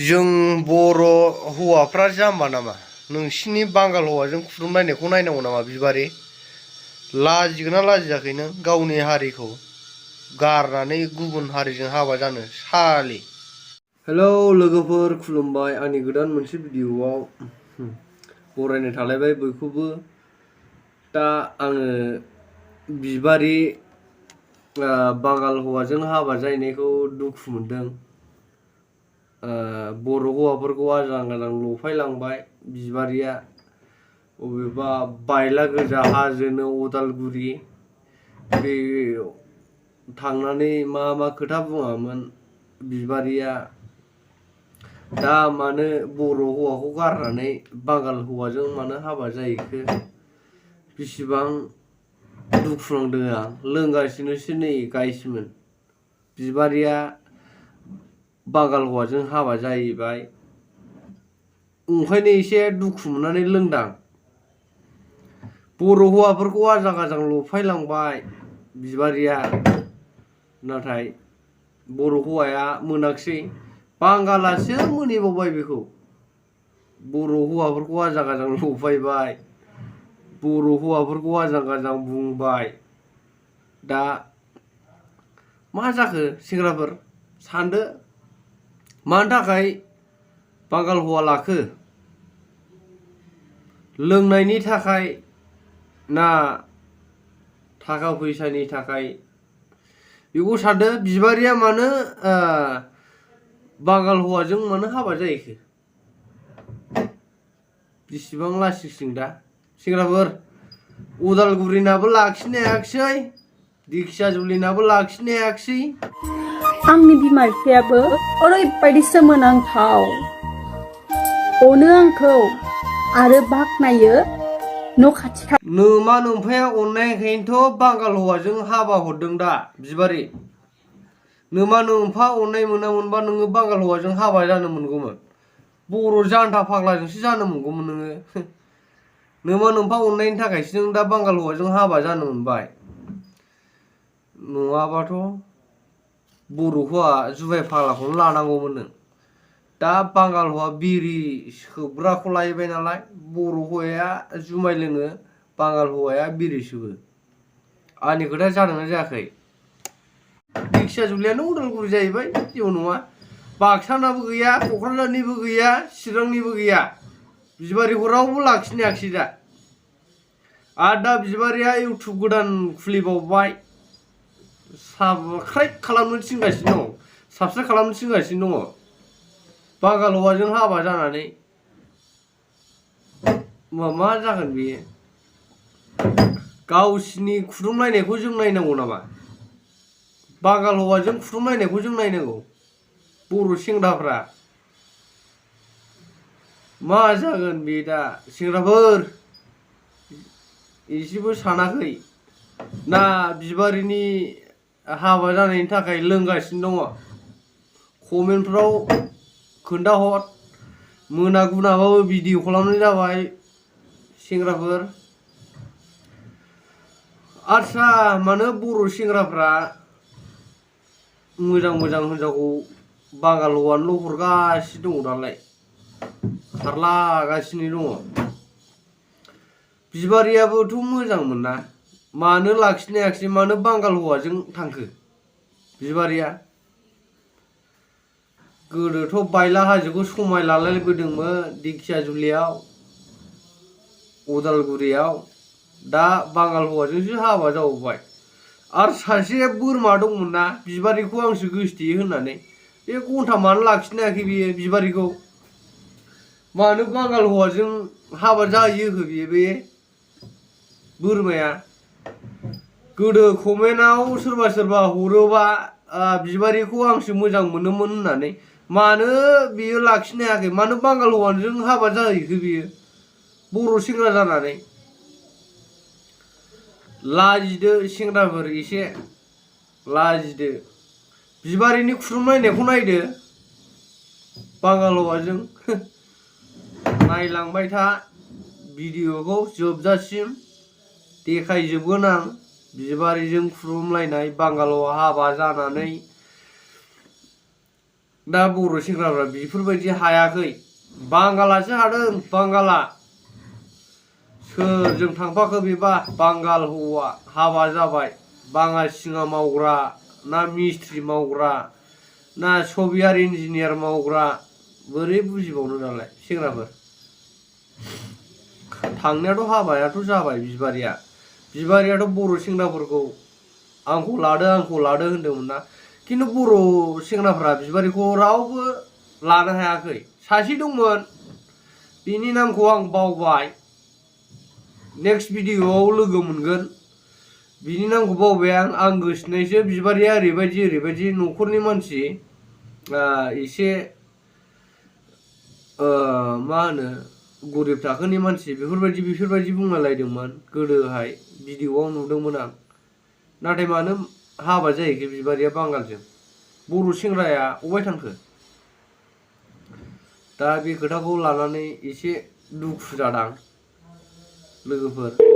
जों बर' हौवाफ्रा जाम्बा नामा? नोंसिनि बांगाल हौवाजों खुदुमलायनायखौ नायनांगौ नामा बिबारि? लाजिगोना लाजियाखै नों गावनि हारिखौ गारनानै गुबुन हारिजों हाबा जानो सालि? हेलौ लोगोफोर, खुलुमबाय। आंनि गोदान मोनसे भिडिअ'आव बरायनाय थालायबाय बयखौबो। दा आङो बिबारि बांगाल हौवाजों हाबा जाहैनायखौ दुखु मोनदों। बर' हौवाफोरखौ आजां गाजां लफायलांबाय बिबारिया। अबेबा बायला गोजा हाजोनो उदालगुरि बे थांनानै मा खोथा बुङामोन बिबारिया। दा मानो बर' हौवाखौ गारनानै बांगाल हौवाजों मानो हाबा जाहैखो? बेसेबां दुखु नांदों आं। लोंगासिनोसो नै गाइसमोन। बिबारिया बांगाल हौवाजों हाबा जाहैबाय, ओंखायनो एसे दुखु मोननानै लोंदां। बर' हौवाफोरखौ आजां गाजां लफायलांबाय बिबारिया। नाथाय बर' हौवाया मोनाखिसै, बांगालासो मोनहैबावबाय बेखौ। बर' हौवाफोरखौ आजां गाजां लफायबाय, बर' हौवाफोरखौ आजां गाजां बुंबाय। दा मा जाखो सेंग्राफोर सानदो, मानि थाखाय बांगाल हौवा लाखो? लोंनायनि थाखाय ना थाखा फैसानि थाखाय? बेखौ सानदो। बिबारिया मानो बांगाल हौवाजों मानो हाबा जाहैखो? बेसेबां लासिंसिं दा सेंग्राफोर। उदालगुरिनाबो लाखिनो हायाखिसै, दिखियाजुलिनाबो लाखिनो हायाखिसै। आंनि बिमा बिफायाबो ओरैबायदि सोमोनांथाव अनो आंखौ आरो बाख्नायो। न' खाथि नोमा नोम्फाया अननायखायनोथ' बांगाल हौवाजों हाबा हरदों दा बिबारि। नोमा नोम्फा अननाय मोनामोनबा नोङो बांगाल हौवाजों हाबा जानो मोनगौमोन। बर' जान्था फाग्लाजोंसो जानो मोनगौमोन नोङो। नोमा नोम्फा अननायनि थाखायसो नों दा बांगाल हौवाजों हाबा जानो मोनबाय। नङाबाथ' बर' हौवा जुबाय फाग्लाखौनो लानांगौमोन नों। दा बांगाल हौवा बिरि सोबग्राखौ लाहैबाय नालाय, बर' हौवाया जुमाय लोङो, बांगाल हौवाया बिरि सोबो। आंनि खोथाया जादोंना जायाखै? दिखियाजुलियानो उदालगुरि जाहैबाय, जेबो नङा। बाक्सानाबो गैया, क'क्राझारनिबो गैया, चिरांनिबो गैया। बिबारिखौ रावबो लाखिनो हायाखिसै दा। आरो दा बिबारिया इउटुब गोदान खुलिबावबाय, साबस्क्राइब खालामनो थिनगासिनो दं, साबस्क्राइब खालामनो थिनगासिनो दङ बांगाल हौवाजों हाबा जानानै। मा जागोन बेयो? गावसिनि खुदुमलायनायखौ जों नायनांगौ नामा? बांगाल हौवाजों खुदुमलायनायखौ जों नायनांगौ बर' सेंग्राफ्रा? मा जागोन बे दा सेंग्राफोर? एसेबो सानाखै ना बिबारिनि हाबा जानायनि थाखाय लोंगासिनो दङ? कमेन्टफ्राव खोन्थाहर। मोना गुनाबाबो भिडिअ खालामनाय जाबाय सेंग्राफोर। आदसा मानो बर' सेंग्राफ्रा मोजां मोजां हिनजावखौ बांगाल हौवानोल' हरगासिनो दङ दालाय? खारलागासिनो दङ। बिबारियाबोथ' मोजांमोन ना, मानो लाखिनो हायाखिसै? मानो बांगाल हौवाजों थांखो बिबारिया? गोदोथ' बायला हाजोखौ समाय लालायबोदोंमोन दिखियाजुलियाव, उदालगुरियाव। दा बांगाल हौवाजोंसो हाबा जाबावबाय। आरो सासे बोरमा दंमोन ना बिबारिखौ आंसो गोसोथोयो होननानै, बे घन्टा मानो लाखिनो हायाखै बियो बिबारिखौ? मानो बांगाल हौवाजों हाबा जाहैयो होखो बियो बे बोरमाया? गोदो कमेन्टआव सोरबा सोरबा हरोबा बिबारिखौ आंसो मोजां मोनोमोन होननानै, मानो बियो लाखिनो हायाखै? मानो बांगाल हौवाजों हाबा जाहैखो बियो बर' सेंग्रा जानानै? लाजिदो सेंग्राफोर, एसे लाजिदो। बिबारिनि खुदुमलायनायखौ नायदो बांगाल हौवाजों। नायलांबाय था भिडिअखौ जोबजासिम देखायजोबगोन आं। बिबारिजों खुदुमलायनाय, बांगाल हौवा हाबा जानानै दा बर' सेंग्राफ्रा बेफोरबायदि हायाखै। बांगालासो हादों, बांगाला। सोरजों थांफाखो बेबा बांगाल हौवा हाबा जाबाय। बाङा सिङा मावग्रा ना मिस्ट्रि मावग्रा ना सफियार इन्जिनियार मावग्रा, बोरै बुजिबावनो दालाय सेंग्राफोर। थांनायाथ' हाबायाथ' जाबाय बिबारियाथ' बर' सेंग्राफोरखौ आंखौ लादो होनदोंमोन ना। खिन्थु बर' सेंग्राफ्रा बिबारिखौ रावबो लानो हायाखै। सासे दंमोन, बिनि नामखौ आं बावबाय, नेक्स्ट भिडिअआव लोगो मोनगोन। बिनि नामखौ बावबाय आं गोसोनायसो। बिबारिया ओरैबायदि न'खरनि मानसि, एसे मा होनो गरिब थाखोनि मानसि बेफोरबायदि बुंलायलायदोंमोन गोदोहाय भिडिअआव नुदोंमोन आं। नाथाय मानो हाबा जाहैखो बिबारिया बांगालजों? बर' सेंग्राया अबाय थांखो? दा बे खोथाखौ लानानै एसे दुखु जादां लोगोफोर।